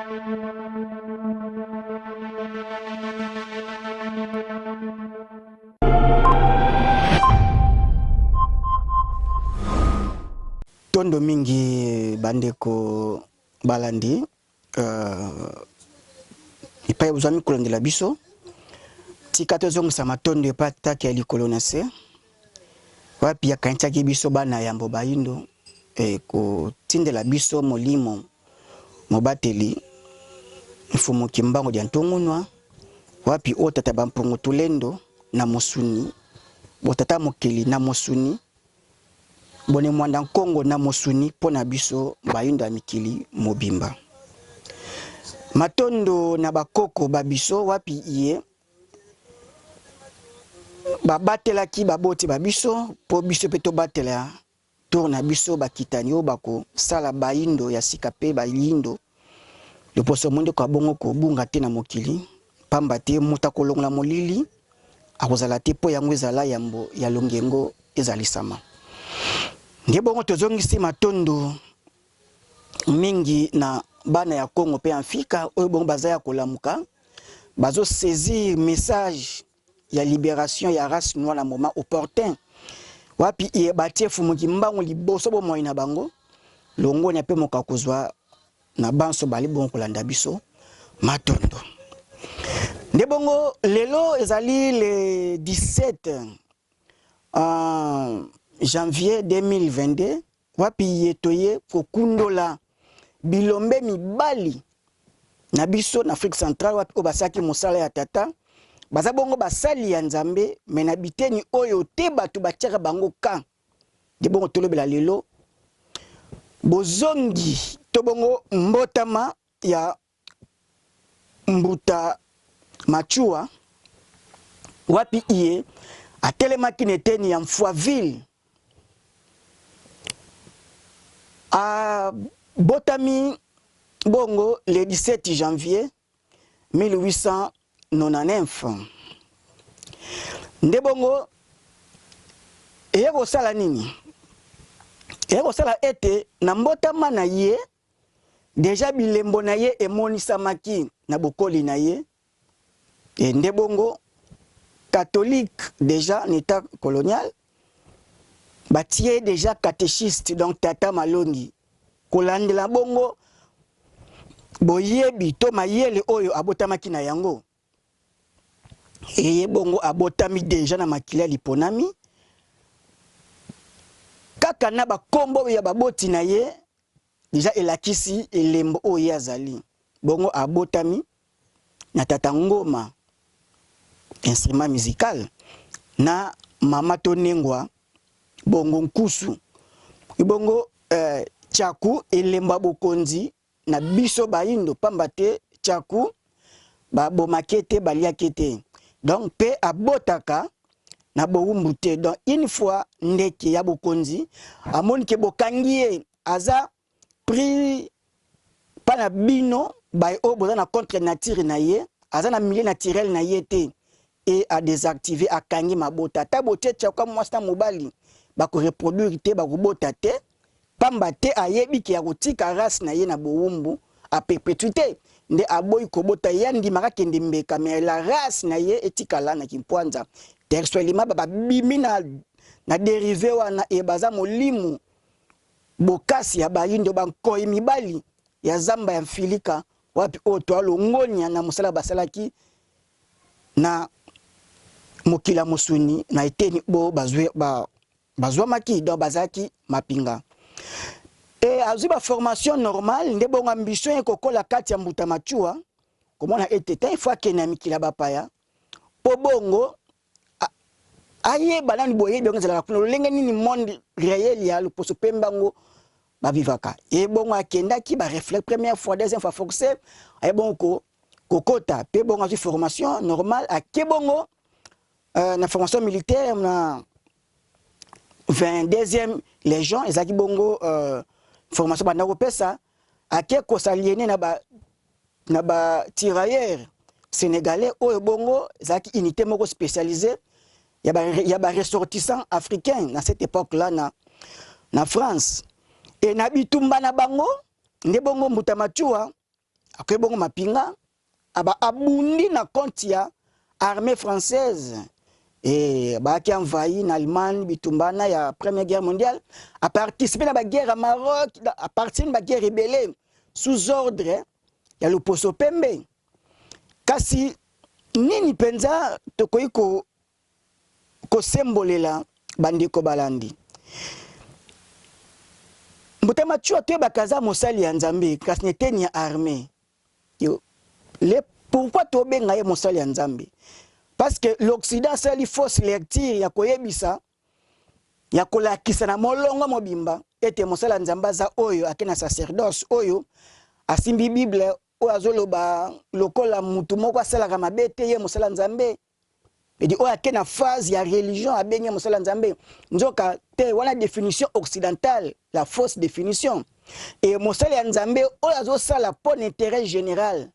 Tondo mingi bandeko balandi epai bozwami kolandela biso, tika tozongisa matondo epai atake ya likolo na se wapi akanisaki biso bana yambo bayindo e kotindela biso molimo mobateli Mfumu Kimbangu dia Ntungunua wapi o tata ba mpungu tulendo na mosuni bo tata mokeli na mosuni bone Mwanda Nkongo na mosuni mpo na biso bayindo ya mikili mobimba. Matondo na bakoko ba biso wapi iye babatelaki baboti ba biso mpo biso mpe tobatela tour na biso bakitani oyo bakosala bayindo ya sika mpe bayindo loposo moindo kwa bongo kobunga te na mokili, pamba te moto akolongola molili akozala te mpo yango ezala yambo ya longengo ezalisama. Nde bongo tozongisi matondo mingi na bana ya Congo mpe Afrika oyo bongo baza ya kolamuka, bazo saisir message ya liberation ya race noire na moment opportun wapi iye batie Fumu Kimbangu liboso bomoi na bango longonya mpe moka kozwa na banso bali bongo kolanda biso matondo. Nde bongo lelo ezali le 17 janvier 2022 wapi ye toye kokundola bilombe mibali na biso na Afrique centrale wapi oyo basalaki mosala ya tata baza bongo basali ya Nzambe me na biteni oyo te bato batiaka bango ka nde bongo tolobela lelo bozongi to bongo mbotama ya Mbuta Machua wapi iye atelemaki na eteni ya Mfwaville abotami bongo le 17 janvier 1899 nde bongo eye kosala nini? Eye kosala ete na mbotama na ye deja bilembo na ye emonisamaki na bokoli na ye e nde bongo catholique deja na etat colonial batie ye deja catechiste donc tata malongi kolandela bongo boyebi to mayele oyo abotamaki na yango eye bongo abotami deja na makila ya liponami kaka na bakombo ya baboti na ye deja elakisi elembo oyo ye azali bongo abotami na tata ngoma instrument musical na mama to nengwa bongo nkusu bongo tchaku elembo ya bokonzi na biso bayindo pamba te tchaku ba bomaki ye te baliaki ye te donc pe abotaka na bowumbu te donc une fois ndeke ya bokonzi amoni ke bokangi ye aza pris pa na bino baye oyo boza na contre nature na ye aza na milieu naturel na ye te et a desactiver akangi mabota ata botie tchaku mwasi na mobali bako reproduire te bakobota te pamba te ayebi ke akotika race na ye na bowumbu a perpetuite nde aboyi kobota ye andimaka akende mbeka mais la race na ye etikala na kimpwanza textuellement ba babimi na na derive wana et baza molimo bokasi ya bayindo ba nkoyi mibali ya zamba ya mfilika wapi oyo toa longonya na mosala basalaki na mokili ya mosuni na eteni bo bazwe ba bazwamaki donc bazalaki mapinga e azwi ba formation normale nde bongo ambition ye kokola kati ya mbuta machua komona ete te ifo akende na mikili ya bapaya mpo bongo ayeba nani boyebi yango ezalaka kuna lolenge nini monde réel ya loposo pembe yango bavivaka ye bongo akendaki ba reflexe première fois deuxième fois forcé aye bongo ko kokota mpe bongo azwi formation normale ake bongo na formation militaire na 22e légion ezalaki bongo formation banda kopesa ake kosaliene na ba tirailleurs sénégalais oyo bongo ezalaki unité moko spécialisée ya ba ressortissants africains na cette époque là na France et na bitumba na bango nde bongo mbuta machua. Akoki bongo mapinga aba abundi na compte ya armée française et baaki envahi na Allemagne bitumba na ya première guerre mondiale a participer na ba guerre ya Maroc a participer na ba guerre ebele sous ordre ya loposo pembe kasi nini mpenza tokoki ko kosembolela bandeko balandi Mbuta Machua toyebaka aza mosali ya Nzambe kasi na eteni ya armee Yo, le pourquoi tobenga ye mosali ya Nzambe? Parce que l'Occident asali fausse lecture ya koyebisa ya kolakisa na molongo mobimba ete mosali ya Nzambe aza oyo ake na sacerdoce oyo asimbi Bible oyo azoloba lokola mutu moko asalaka mabe te ye mosali ya Nzambe. Edi oyo ake na phase ya religion abengi mosala Nzambe nzoka te wana definition occidentale la fausse definition e mosala ya Nzambe oyo azosala mpo na interet general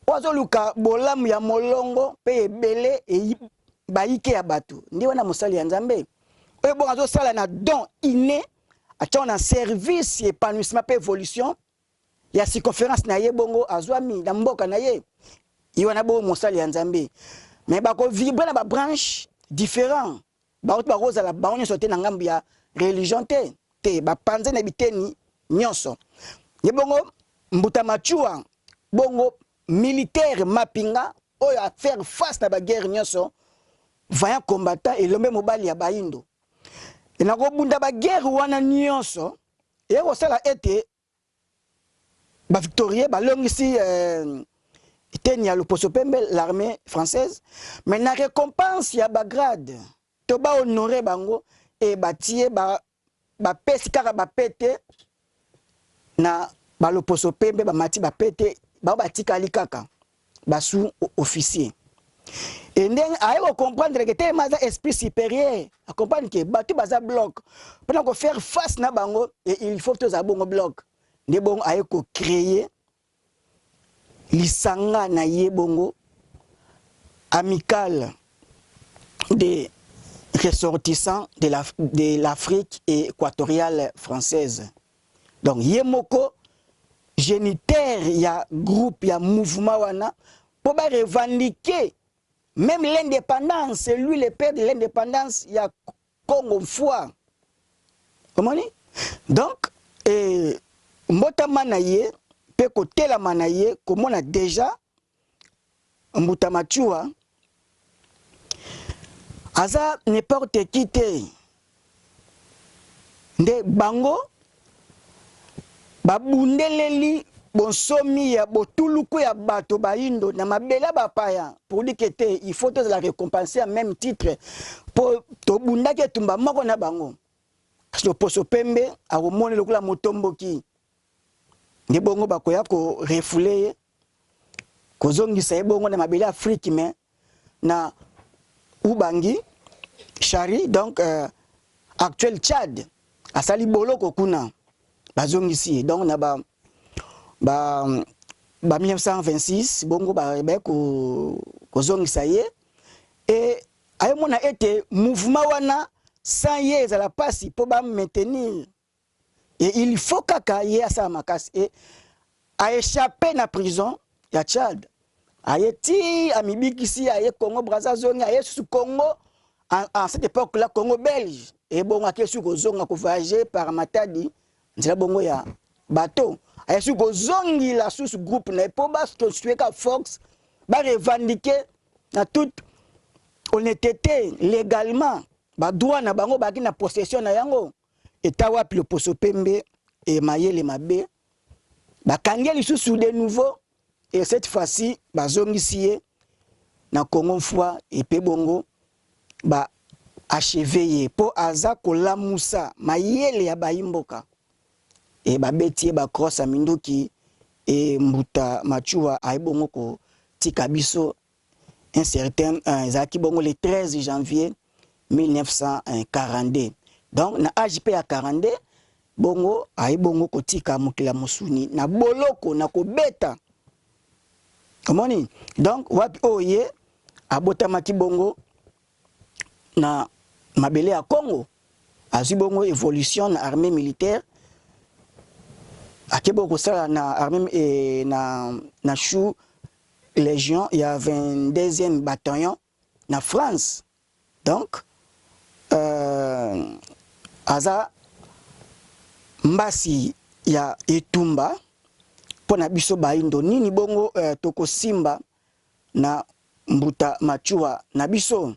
oyo azoluka bolamu ya molongo mpe ebele bayike ya bato nde wana mosali ya Nzambe oyo bongo azosala na don inné atia na service ya épanouissement mpe évolution ya circonférence na ye bongo azwami na mboka na ye ye wana bongo mosali ya nzambe mais bakovibre na babranche différent baoto bakozala bango nyonso te na ngambo ya religion te te bapanze na biteni nyonso ye bongo mbuta machua bongo militaire mapinga oyo a faire face na baguerre nyonso vaillant combattant elombe mobali ya bayindo na kobunda baguerre wana nyonso eye kosala ete ba victorieux balongisi euh, eteni ya loposo pembe l'armée française mais na récompense ya bagrade to bahonore bango e batie bapesi ba kaka bapete na baloposo pembe bamati bapete bango batikali kaka ba sous officier et ndenge aye ko comprendre que telema aza esprit supérieur a comprendre que bato baza bloc mpona ko faire face na bango et il faut tozala bongo bloc nde bongo aye ko créer lisanga na ye bongo amicale des ressortissants de l'Afrique équatoriale française. Donc ye moko géniteur ya groupe ya mouvement wana po ba revendiquer même l'indépendance, c'est lui le père de l'indépendance ya Congo mfua. Omoni? Donc eh, mbotama na ye pe kotelama na ye komona déjà Mbuta Machua aza n'importe qui te nde bango babundeleli bonsomi ya botuluku ya bato bayindo na mabele ya bapaya pour dire que te il faut tozala récompense ya même titre mpo tobundaki etumba moko na bango kasi loposo pembe akomoni lokola motomboki nde bongo bakoya ko refouler ye kozongisa ye bongo na mabele Afrique mais na Ubangi Shari donc euh, actuel Tchad asali boloko kuna bazongisi ye donc na ba ba ba 1926 bongo baye kozongisa ye e ayemona ete mouvement wana sans ye ezala pasi mpo ba maintenir Et il faut kaka ye asala makasi et a échapper na prison ya Tchad. Aye ti amibikisi aye Congo Brazza azongi aye susu Congo en, en cette époque là Congo belge et bongo ake susu kozonga ko voyager par Matadi nzela bongo ya bateau aye susu kozongila susu groupe na ye mpo ba constituer ka force ba revendiquer na toute honnêteté légalement ba droit na bango baki na possession na yango Eta wapi loposo pembe et mayele mabe bakangi ye lisusu de nouveau et cette fois-ci bazongisi ye na Congo mfua epe bongo ba acheve ye po aza kolamusa mayele ya bayi mboka et babeti ye ba crosse ya minduki et mbuta Machua aye bongo kotika biso un certain euh, ezalaki bongo le 13 janvier 1942 donc na age mpe ya 42 bongo aye bongo kotika mokili ya mosuni na boloko na kobeta omoni donc wapi oyo ye abotamaki bongo na mabele ya Congo azwi bongo evolution na armée militaire. Ake bo kosala na armée e, na chou légion ya 22e bataillon na France. Donc aza mbasi ya etumba mpo na biso baindo. Nini bongo tokosimba na Mbuta Machua na biso?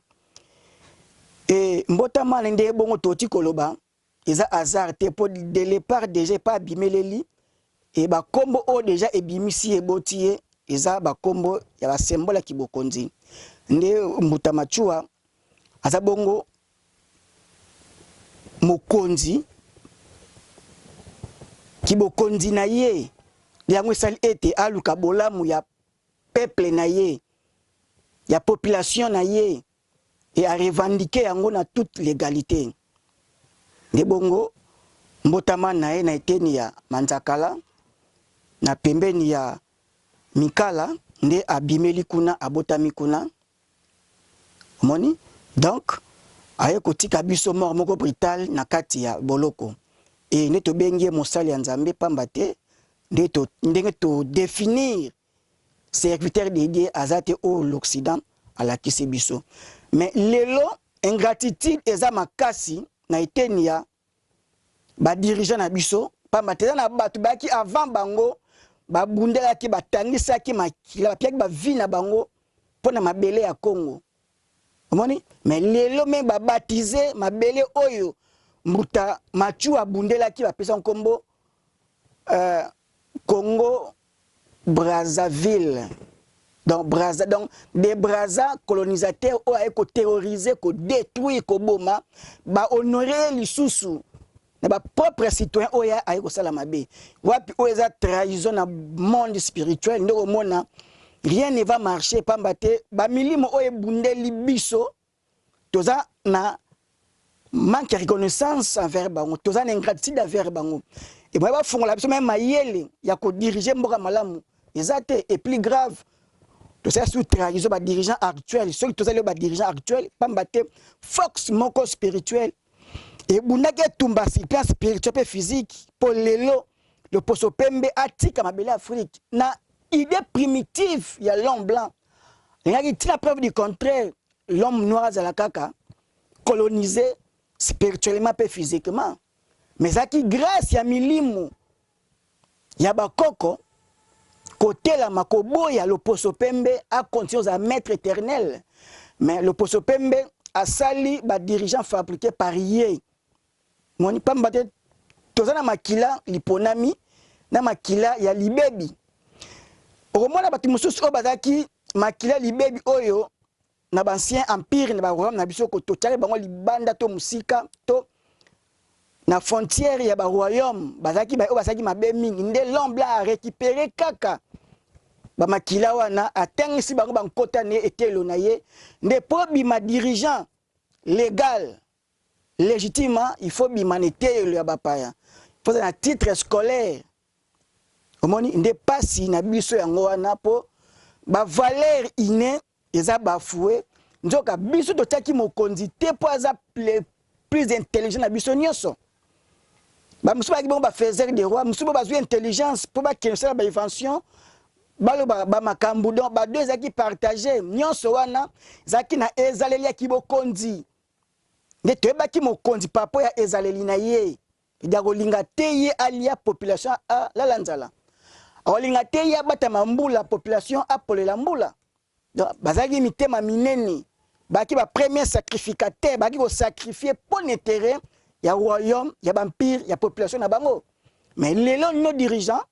E mbotama nde bongo toti koloba eza hasard te, mpo de départ déjà epa abimeleli e bakombo oyo déjà ebimisi eboti ye, eza bakombo ya basymbole ya kibokonzi. Nde Mbuta Machua aza bongo mokonzi. Kibokonzi na ye yango esali ete aluka bolamu ya peuple na ye, ya population na ye, e arevendiquer yango na toute légalité. Nde bongo mbotama na ye na eteni ya Manzakala, na pembeni ya Mikala, nde abimeli kuna, abotami kuna. Omoni, donc aye kotika biso mort moko brutal na kati ya boloko. E nde tobengi ye mosali ya Nzambe, pamba te nde to, ndenge todéfinir serviteur de Dieu aza te oyo l'Occident alakisi biso. Mais lelo ingratitude eza makasi na eteni ya badirigeant na biso, pamba te eza na bato bayaki avant bango, babundelaki, batangisaki makila, bapiaki bavie na bango mpo na mabele ya Congo. Omoni, mais lelo me babaptiser mabele oyo Mbuta Machu abundelaki, bapesa nkombo Congo Brazzaville. Donc Brazza, donc des Brazza colonisateurs oyo aye koterroriser, kodétruire, koboma, bahonorer lisusu na bapropre citoyen oyo aye kosala mabe. Wapi oyo eza trahison na monde spirituel. Nde komona rien ne va marcher, pamba te bamilimo oyo ebundeli biso, toza na manque ya reconnaissance envers bango, toza na ingratitude envers bango. Eboya bafungola biso me mayele ya kodiriger mboka malamu eza te. Et plus grave, tosala sous trahison badirigeant actuel. Soki tozali oyo badirigeant actuel, pamba te force moko spirituel ebundaki etumba sur plan spirituel mpe physique mpo lelo loposo pembe atika mabele Afrique na idée primitive ya l'homme blanc. Alingaki ntina preuve du contraire, l'homme noir azala kaka colonisé spirituellement mpe physiquement. Mais ezalaki grâce ya milimo ya bakoko kotelama koboya loposo pembe acontinue ozala maître éternel. Mais loposo pembe asali badirigeant fabriqué par ye. Moni, pamba te toza na makila liponami na makila ya libebi. Okomona bato mosusu oyo bazalaki makila libebi oyo na baancien empire, na baroyaume na biso, totiaki bango libanda to mosika to na frontière ya baroyaume, bazalaki oyo basalaki mabe mingi. Nde l'homme blanc arécupéré kaka bamakila wana, atangisi bango bankota na ye, etelo na ye. Nde mpo bima dirigeant légal, légitime, il faut bima na eteyelo ya bapaya, faut na titre scolaire. Omoni, nde pasi na biso yango wana, mpo bavaleur inné eza bafoué. Nzoka biso totiaki mokonzi te mpo aza plus intelligent na biso nyonso. Bamosusu bayaki bongo bafaiseur de roi, mosusu bo bazwi intelligence mpo bakende kosala bainvention, baloba bamakambo. Donc bado ezalaki partage nyonso wana ezalaki na ezaleli ya kibokonzi. Nde toyebaki mokonzi papo ya ezaleli na ye, ya kolinga te ye alia, population alala nzala, akolinga te ye abatama mbula, population apolela mbula. Donc bazalaki mitema minene, bazalaki bapremier sacrificateur, bazalaki kosacrifier mpo na intérêt ya royaume, ya baempire, ya population na bango. Mais lelo nos dirigeants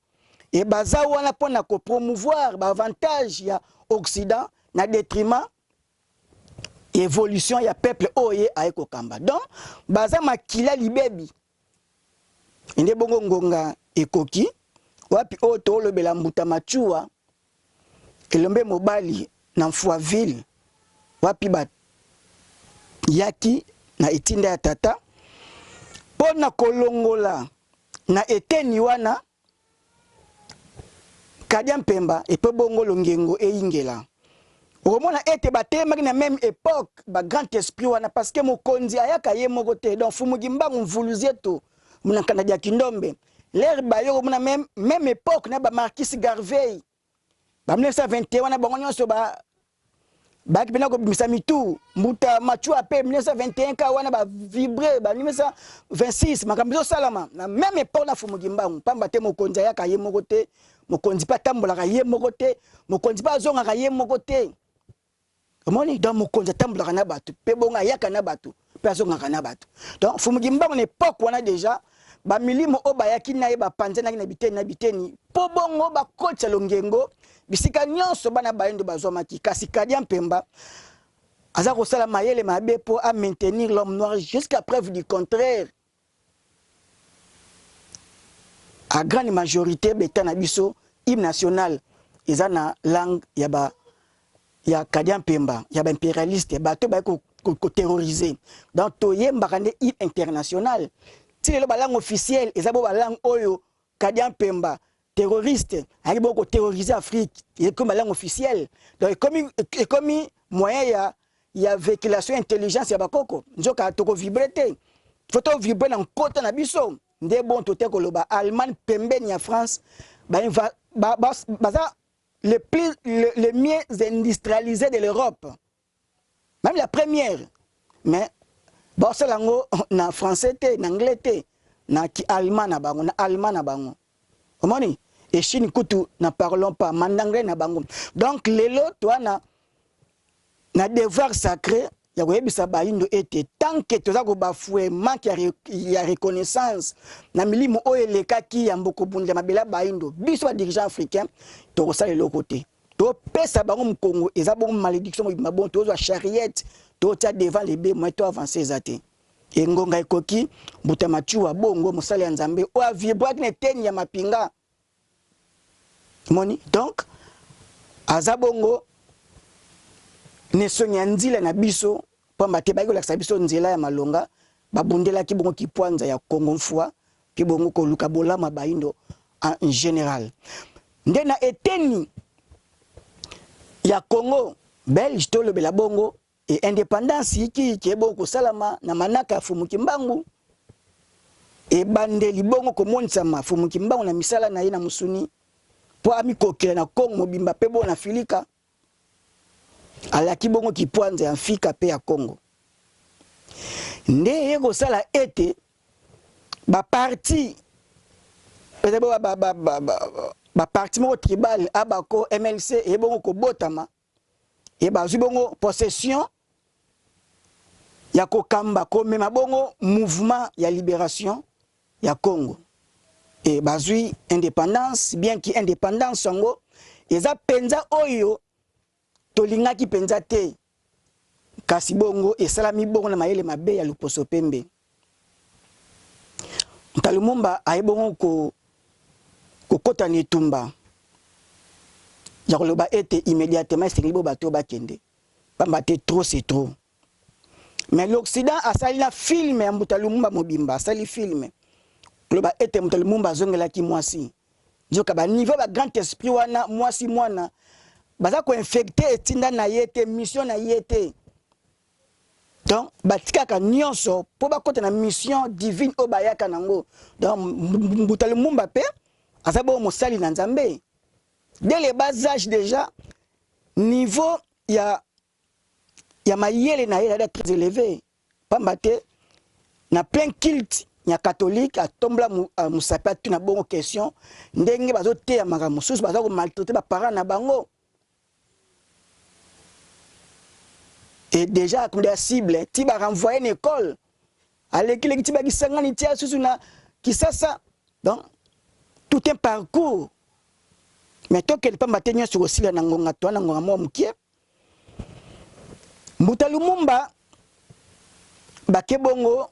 e baza wana mpona kopromouvoir baavantage ya Occident na détriment évolution ya peuple oyo ye aye kokamba. Donc baza makila libebi. Nde bongo ngonga ekoki wapi oyo toolobela Mbuta Machua, elombe mobali na Mfuaville, wapi bayaki na etinda ya tata mpo na kolongola na eteni wana Kadia Mpemba epe bongo Longengo eyingela. Okomona ete batelemaki na même époque bagrand esprit wana, parce que mokonzi ayaka ye moko te. Donc Fumuki Mbangu Mvuluzi eto Munankanda dia Kindombe. Lere baye komona meme, meme epoque na ba Marcus Garvey ba 1921 wana bango nyonso ba bayaki mpena kobimisa mitu mbuta machua mpe 1921 ka wana ba vibre ba 1926 makambo ezosalama na meme epoque na Fumu Kimbangu pamba te mokonzi ayaka ye moko te mokonzi mpe atambolaka ye moko te mokonzi mpe azongaka ye moko te Omoni donc mokonzi atambolaka na bato pe bongo ayaka na bato pe azongaka na bato. Donc Mfumu Kimbangu na epoque wana dejà ba milimo oyo bayaki na ye bapanzanaki na biteni na biteni po bongo bakotisa longengo bisika nyonso bana bayindo bazwamaki. Kasi Kadia Mpemba aza kosala mayele mabe po a maintenir l'homme noir jusqu'à preuve du contraire. A grande majorite beta na biso hymne national eza na langue ya ba ya Kadia Mpemba ya ba imperialiste bato baye ko, ko, ko terroriser donc toyembaka nde hymne international ti lelo ba langue officielle eza bo ba langue oyo Kadia Mpemba terroriste ayaki bo ko terroriser Afrique ekomi ba langue officielle donc ekomi ekomi moyen ya ya vehiculation intelligence ya bakoko nzoka toko vibrer te faut to vibrer na nkota na biso nde bon tote koloba Allemagne pembeni ya France ba, ba, ba, baza le plus le, le mieux industrialisé de l'Europe même la première mais basala yango na français te na anglais te na ki allemand na bango na allemand na bango omoni et Chine kutu na parlons pas mandanglais na bango donc lelo toa na na devoir sacré ya koyebisa bayindo ete tant que toza kobafoue manque ya, ya reconnaissance na milimo oyo elekaki ya mbokobundela mabele ya bayindo biso ba dirigeant africain tokosala eloko te topesa bango mokongo eza bongo malédiction mobimba bongo tozwa charriette totia devant les baies moyen to avancer eza te engonga ekoki mbuta machuwa bongo mosali ya nzambe oyo avibraki na eteni ya mapinga moni donc aza bongo na esongi ya nzila na biso pamba te bayaki kolakisa biso nzela ya malonga babundelaki bongo kipwanza ya Kongo mfua mpe bongo koluka bolamu ya bayindo en general. Nde na eteni ya Congo belge tolobela bongo e independance yikiyiki ebongo kosalama na manaka ya Fumu Kimbangu ebandeli bongo komonisama Fumu Kimbangu na misala na ye na mosuni mpo amikokela na Congo mobimba mpe bongo na Filika Alaki bongo kipwanza ya Mfika mpe ya Kongo. Nde eye kosala ete ba parti ba, ba, ba, ba, ba parti moko tribal Abako, MLC eye bongo kobotama e bazwi bongo possession ya kokamba komema bongo mouvement ya liberation ya Congo e bazwi independance bien ki independance yango eza penza oyo tolingaki penza te kasi bongo esalami bongo na mayele mabe ya loposo pembe Ntalumumba aye bongo ko kokota na etumba ya koloba ete immédiatement esengeli bo bato bakende pamba te trop c'est trop Mais l'Occident asali na film ya Mbuta Lumumba mobimba, asali film koloba ete Mbuta Lumumba azongelaki mwasi. Nzoka ba niveau ba grand esprit wana mwasi mwana baza ko infecter etinda na ye te, mission na ye te. Donc batikaka nyonso po bakota na mission divine oyo bayaka nango. Donc Mbuta Lumumba pe aza bongo mosali na Nzambe. Dès le bas âge déjà niveau ya ya mayele na ye ezali très eleve pamba te na plein culte ya catholique atombola euh, mosapi atuna bongo question ndenge bazoteya makambo mosusu baza komaltraite baparent na bango et déjà akomi ya cible ti barenvoye na école alekileki ti bakisangani ti asusu na kisasa donc tout un parcours mais tokende pamba te nyonso kosila na ngonga toa na ngonga mwa mokie Mbuta Lumumba bake bongo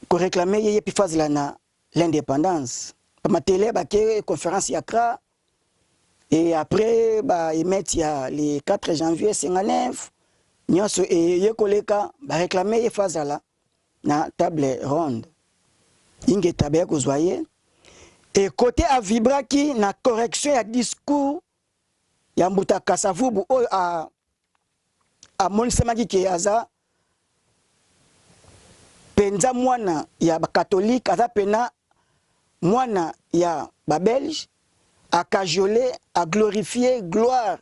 ko réclamer ye ye pi fazela na l'indépendance pamatele bake conférence ya Accra et après ba émeute ya le 4 janvier 59 nyonso eye koleka ba réclamer ye fazala na table ronde ingeta baye kozwa ye et côté avibraki na correction ya discours ya mbuta Kasavubu oyo a amonisamaki ke aza penza mwana ya ba catholique aza pena Mwana ya ba belge a cajole, a glorifier gloire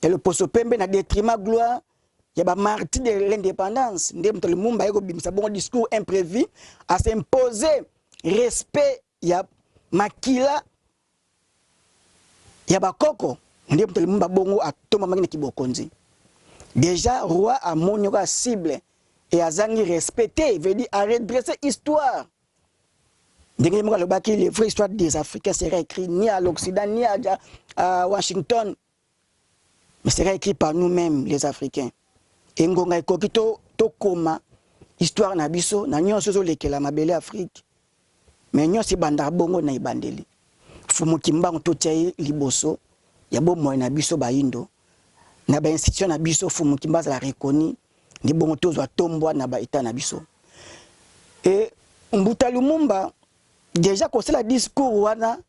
ya loposo pembe na detriment gloire ya ba martyrs de l'independance. Nde moto Lumumba aye kobimisa bongo discours imprévu, a s'imposer respect ya makila ya bakoko. Nde moto Lumumba bongo atombamaki na kibokonzi. Dejà roi amoni kaka cible et azangi respect te, veut dire a redresser histoire. Ndenge ye moko alobaki, les vraies histoires des Africains seraient écrites ni à l'Occident ni à Washington, mais seraient écrites par nous-mêmes les Africains. Et ngonga ekoki to tokoma histoire na biso na nyonso ezolekela mabele Afrique, mais nyonso ebandaka bongo na ebandeli. Fumu Kimbangu totia ye liboso ya bomoi na biso bayindo na ba institution na biso. Fumu Kimbangu azala reconnu, nde bongo tozwa tombwa na ba etat na biso. E Mbuta Lumumba deja kosala discours wana,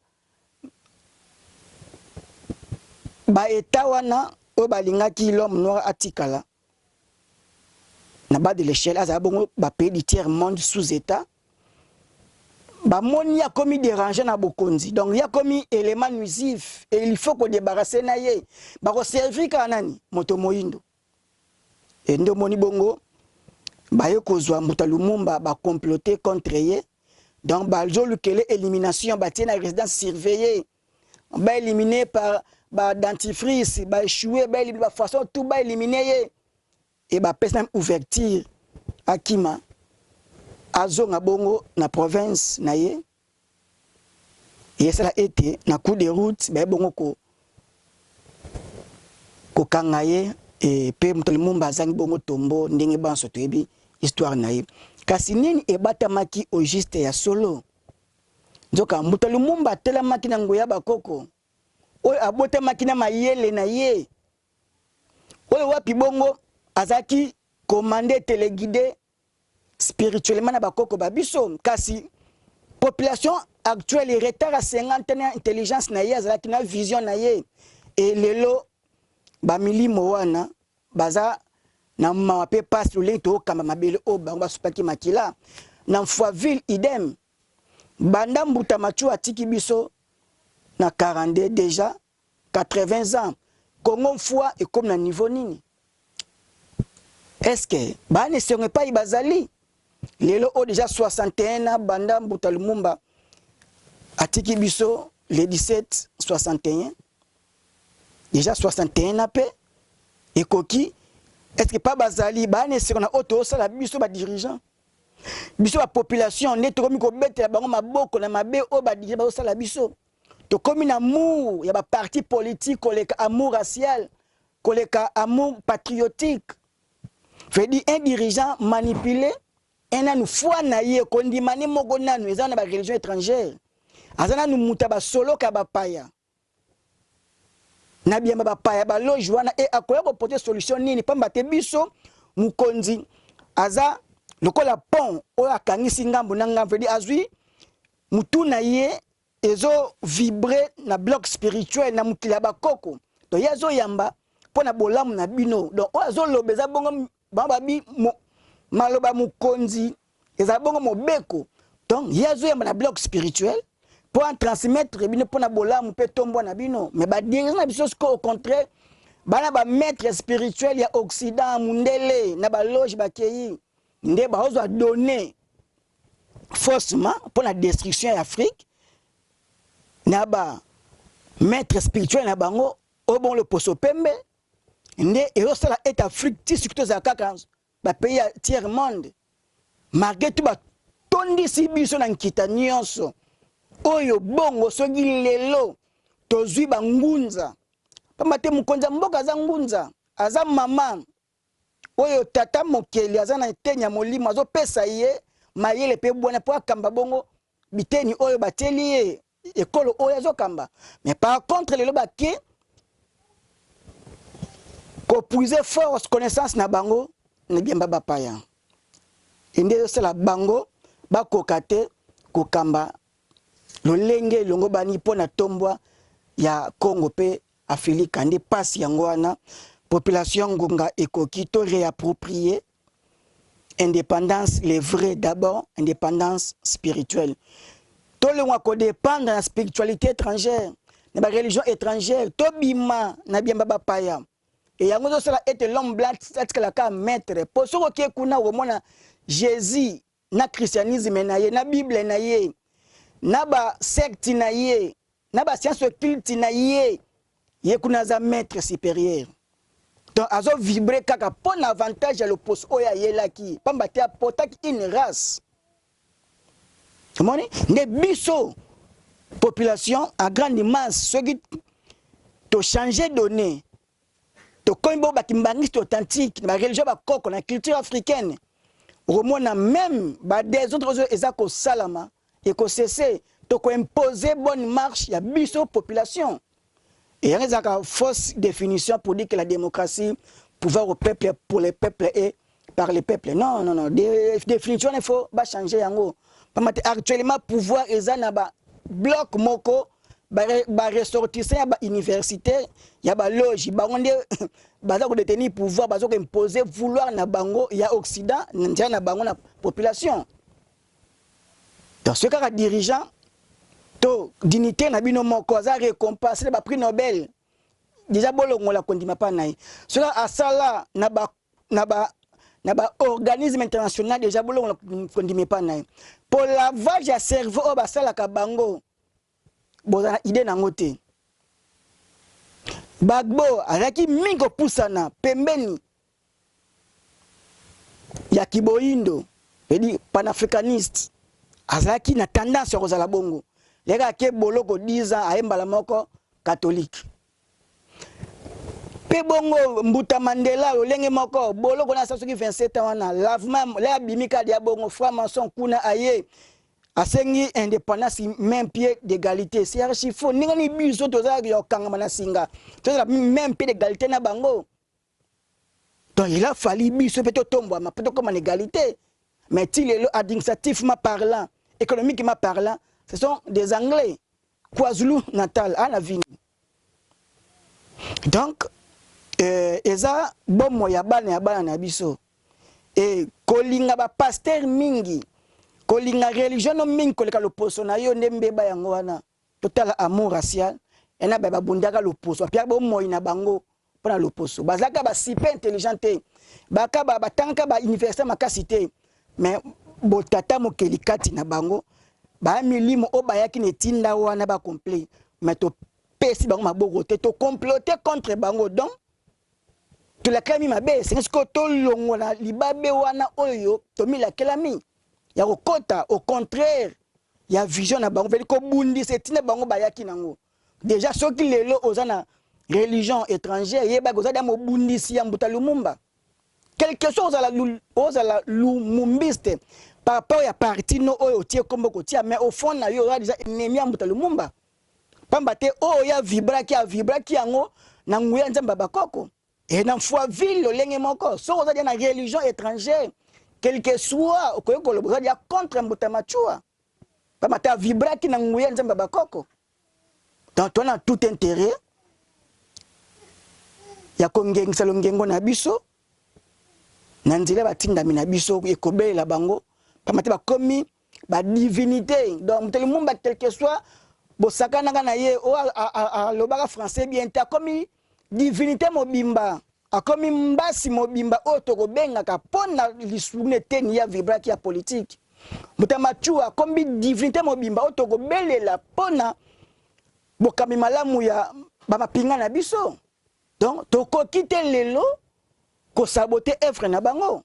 ba etat wana oyo balingaki l'homme noir atikala na bas de l'échelle, azala bongo ba pays du tiers monde, sous état, bamoni akomi déranger na bokonzi, donc ye akomi élément nuisif et il faut kodébarrasser na ye. Bakoservir kaka nani? Moto moyindo. E nde omoni bongo baye kozwa Mbuta Lumumba, bacomploter contre ye, donc bazolukele élimination, batie na résidence surveillée, baéliminer par badentifrice, baéchoué, baéliminer bafaçon tout, baéliminer ye e bapesi na ouverture akima, azonga bongo na province na ye. Esala ete na coup de route baye bongo kokanga ye mpe moto Lumumba azangi bongo tombo. Ndenge banso toyebi histoire na ye, kasi nini ebatamaki au juste ya solo? Nzoka Mbuta Lumumba atelamaki na nguya bakoko oyo abotamaki na mayele na ye, oyo wapi bongo azalaki commandé, téléguidé spirituellement na bakoko babiso. Kasi population actuelle, retard ya 50 na intelligence na ye, azalaki na vision na ye. E lelo bamilimo wana baza na mawa mpe pasi lolenge tookamba mabele oyo bango basopaki makila. Na Mfoaville idem, banda Mbuta Machu atiki biso na 42, déjà 80 ans, Congo Mfua ekomi na niveau nini? Est-ce que bana esengo epai bazali lelo oyo? Déjà 61 na banda Mbuta Lumumba atiki biso le 17 61, déjà 61 na mpe ekoki. Est ce que pa bazali bana esengo na oyo tozosala biso badirigeant, biso bapopulation, nde tokomi kobetela bango maboko na mabe oyo badirigeant bazosala biso? Tokomi na amour ya baparti politique koleka amour racial, koleka amour patriotique. Veut dire un dirigeant manipulé, un nanu foi na ye kondima ne moko nanu eza na bareligion étrangère, aza nanu moto ya basoloka bapaya na biyamba bapaya baloge wana. E akoya koporter solution nini? Pamba te biso mokonzi aza lokola pont oyo akangisi ngambo na ngambo. Veut dire azwi mutu na ye ezo vibrer na bloc spirituel na mokili ya bakoko, donc ye azoyamba mpo na bolamu na bino. Donc oyo azoloba eza bongo, bango babi maloba mokonzi ezala bongo mobeko. Donc ye azoyamba na bloc spirituel mpo atransmettre bino mpo na bolamu mpe tombwa na bino. Mais badirigeant na biso sikoyo, au contraire, bana bamaître spirituel ya Occident, mundele na baloge bakei nde baozwa donné faussement mpo na destruction ya Afrique na ba maître spirituel na bango oyo bongo loposo pembe. Nde ezosala ete Afrique ti soki tozala kaka bapays ya tiers monde, malgré tout batondisi biso na nkita nyonso oyo. Bongo soki lelo tozwi bangunza, pamba te mokonzi ya mboka aza ngunza, aza mama oyo tata mokeli aza na eteni ya molimo, azopesa ye mayele mpe bwana mpo akamba bongo biteni oyo batieli ye, ekolo oyo azokamba. Mais par contre lelo bake kopuiser force connaissance na bango na biamba bapaya, ende ezosala bango bakoka te kokamba lolenge elongo bani mpo na tombwa ya Congo mpe Afilika. Nde mpasi yango wana, population, ngonga ekoki to réapproprier indépendance, le vrai d'abord indépendance spirituelle. Tolongwa kodépendre na spiritualité étrangère, na bareligion étrangère, tobima na biamba bapaya. E yango ezosala ete l'homme blanc atikala kaka maître. Mpo soki okie kuna, okomona Jésus na christianisme na ye, na Bible na ye, na basecte na ye, na bascience occulte na ye. Ye kuna aza maître supérieur, donc azovibre kaka mpo na avantage ya loposo oyo ayelaki, pamba te apotaki une race. Omoni nde biso population à grande masse, soki tochange donné, tokomi bo bakimbangiste authentique na bareligion bakoko, na culture africaine, okomona même badésordre oyo eza kosalama ekosese. Tokoimpose bonne marche ya biso population. Et yango ezalaka fausse définition pour dire que la démocratie, pouvoir au peuple, pour le peuple et par le peuple. Non, non, non, définition wana, il faut bachanger yango, pamba te actuellement pouvoir eza na babloc moko, baressortissant ya bauniversité, ya baloge. Bango nde baza kodétenir pouvoir, baza koimpose vouloir na bango ya Occident na nzela na bango na population. Donc soki kaka dirigeant to dignité na bino moko aza récompense na baprix Nobel, déjà bolongola kondima mpa na ye. Soki asala na baorganisme international, déjà bolongola kondima epa na ye. Po lavage ya cerveau oyo basalaka bango, bozala na idée nango te. Gbagbo azalaki mingi kopusana pembeni ya kiboyindo, c'est-à-dire panafricaniste. Azalaki na tendance ya kozala bongo. Leka ake boloko 10 ans, aye mbala moko catholique. Mpe bongo mbuta Mandela, lolenge moko, boloko na asa soki 27 ans wana, lavement le abimi kadi ya bongo franc maçon kuna, aye asengi indépendance, même pied d'égalité. C'est archi faux. Ndenge nini biso tozalaki ya kokangama na singa, tozala même pied d'égalité na bango? Donc il a fallu biso mpe totombwama mpe tokóma na égalité. Mais ti lelo, administrativement parlant, économiquement parlant, ce sont des Anglais. KwaZulu Natal ana vini. Donc eza bomoi ya bana na biso. E kolinga bapasteur mingi, kolinga religion no mingi koleka loposo na yo, nde mbeba yango wana. Totala amour racial ena baye babundaka loposo, bapiaka bomoi na bango mpona loposo. Bazalaka basuper intelligent te, baka batangaka bauniversité makasi te, mais botata mokeli kati na bango, baya milimo oyo bayaki na etinda wana bacomplet. Mais topesi bango maboko te, tocomplote contre bango, donc tolakelami mabe. Esengi sikoyo tolongola libabe wana oyo tomilakelami ya kokɔta au contraire ya vision na bango, veli kobundisa etinda bango bayaki nango. Déjà soki lelo oza na religion étrangère, yebaki oza dia mobundisi ya mbuta Lumumba. Quelque soit ozala lumumbiste par rapport ya parti no oyo otie kombo kotia, mais au fond na yo oza déjà ennemi ya mbuta Lumumba, pamba te oyo ya vibraki, avibraki yango na nguya Nzambe ya bakoko. E na Foiville, lolenge moko, soki oza dia na religion étrangère, quelque soit okoki koloba, oza dia contre mbuta Machua, pamba te avibraki na nguya Nzambe ya bakoko. Donc toza na tout intérêt ya kongengisa longengo na biso na nzela batindami na biso ekobelela bango, pamba te bakomi badivinité. Donc moto Lumumba, quelque soit bosakanaka na ye, oyo alobaka français bien te, akomi divinité mobimba, akomi mbasi mobimba oyo tokobengaka mpo na lisuni eteni ya vibraki ya politike. Moto ya Machua akomi divinité mobimba oyo tokobelela mpo na bokambi malamu ya bamapinga na biso. Donc tokoki te lelo kosaboter œuvre na bango.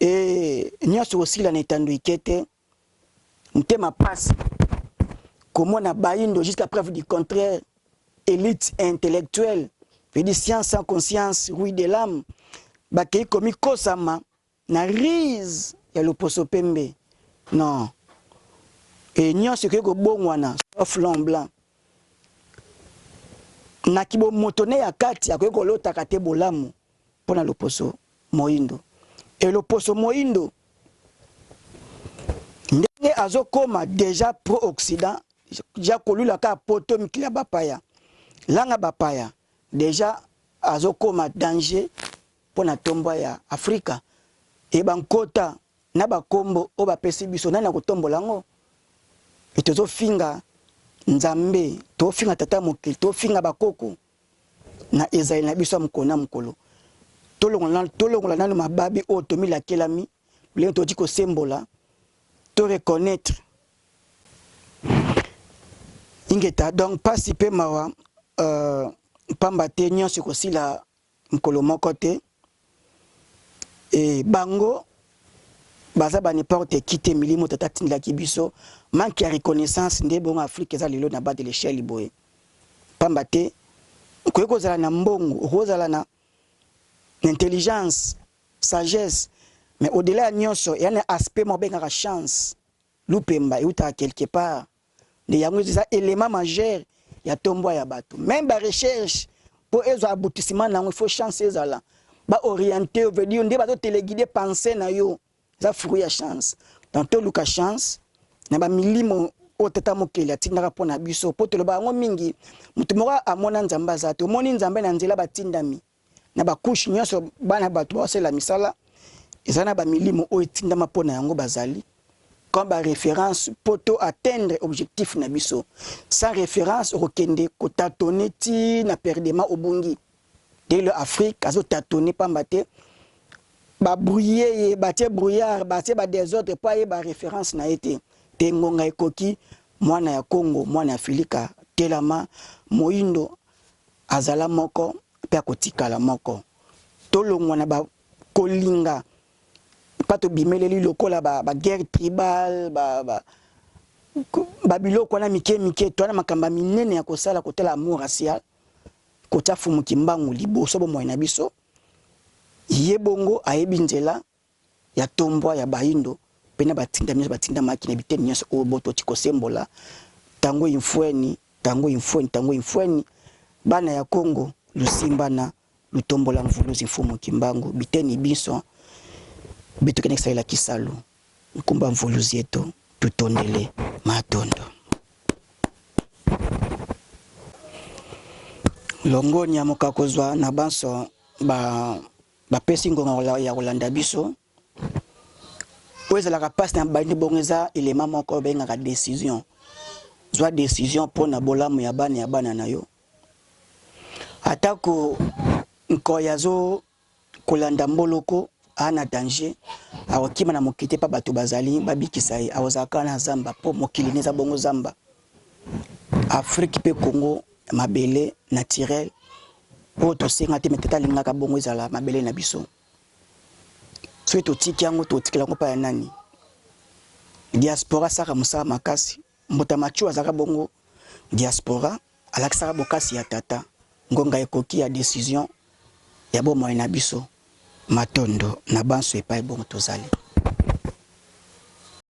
E nyonso kosila na etando ike te. Motema pasi komona bayindo, jusqu'à preuve du contraire, élite intellectuelle, veut dire science sans conscience, rouille de l'âme, bakei komikosama na rise ya loposo pembe. Non, e nyonso ekoki kobongwana sauf l'homme blanc. Na kibomoto ne ya kati, akoki kolotaka te bolamu mpo na loposo moyindo. E loposo moyindo, ndenge azokóma déjà pro Occident, ja kolula kaka poto, mikili ya bapaya, langa bapaya, déjà azokóma danger mpo na ntombo ya Afrika. E bankota na bakombo oyo bapesi biso, nani akotombola yango? Et tozo finga Nzambe, to finga tata mokili, to finga bakoko na ezali na biso ya mokolo na mokolo. Tolongola tolongola nanu mababi oyo tomilakelami, lolenge toti kosembola, to reconnaître ingeta. Donc pasi pe mawa, euh, pamba te nyonso ekosila mokolo moko te. Et bango baza ba n'importe qui te, milimo tata atindelaki biso. Manque ya reconnaissance nde bongo Afrique eza lelo na bas de l'échelle boye, pamba te okoki kozala na mbongo, okozala na intelligence, sagesse, mais au-delà ya nyonso eya na aspect moko bengaka chance. Lupemba eutaka quelque part, nde yango eza élément majeur ya tombwa ya bato. Même ba recherche mpo ezwa aboutissement na yango, il faut chance ezala baoriente, veut dire nde bazotéléguide pensée na yo, eza fruit ya chance. Donc toluka chance na bamilimo oyo tata mokeli atindaka mpo na biso, mpo toloba yango mingi. Moto moko amona Nzambe aza te, omoni Nzambe na nzela batindami na bacouche nyonso. Bana bato baosala misala eza na bamilimo oyo etindama mpo na yango, bazali comme baréférence mpo to atteindre objectif na biso. Sans référence, okokende kotâtonner ti na perdement, obungi. Ndenge Afrique azotâtonner, pamba te babrouiller ye, batie brouillard, batie badésordre mpo ayeba référence na ye te. Te, ngonga ekoki, mwana ya Congo, mwana ya Filika, telama. Moyindo azala moko mpe akotikala moko. Tolongwa na bakolinga mpa tobimeleli lokola baguerre ba tribale, babiloko wana mike mike. Towana makambo ya minene ya kosala, kotala amour racial, kotia Fumu Kimbangu liboso bomoi na biso. Ye bongo ayebi nzela ya tombwa ya bayindo mpe na batinda nyonso batindamaki na biteni nyonso oyo bo toti kosembola. Tango imfweni, tango imfweni, tango imfweni, bana ya Kongo, lusimbana lutombola mvuluzi Mfumu Kimbangu. Biteni biso bitokende kosalela kisalu nkumba mvuluzi eto tutondele matondo. Longonya moka kozwa na banso ba bapesi ngonga ya kolanda biso. Oyo ezalaka mpasi na bandi bongo eza elema moko babengaka décision. Zwa décision mpo na bolamu ya bana ya bana na yo. Atako nkoyi azo kolanda mboloko, aa na danger, akokima na mokili te mpa bato bazali babikisa ye, akozala kaka na zamba, mpo mokili ne eza bongo zamba. Afrique mpe Congo, mabele naturel oyo tosenga te, me tata alingaka bongo ezala mabele na biso. Soki totiki yango, totikela yango mpa ya nani? Diaspora asaka mosala makasi. Mbuta Machu azalaka bongo diaspora, alakisaka bokasi ya tata. Ngonga ekoki ya decision ya bomoi na biso. Matondo na banso epai bongo tozali.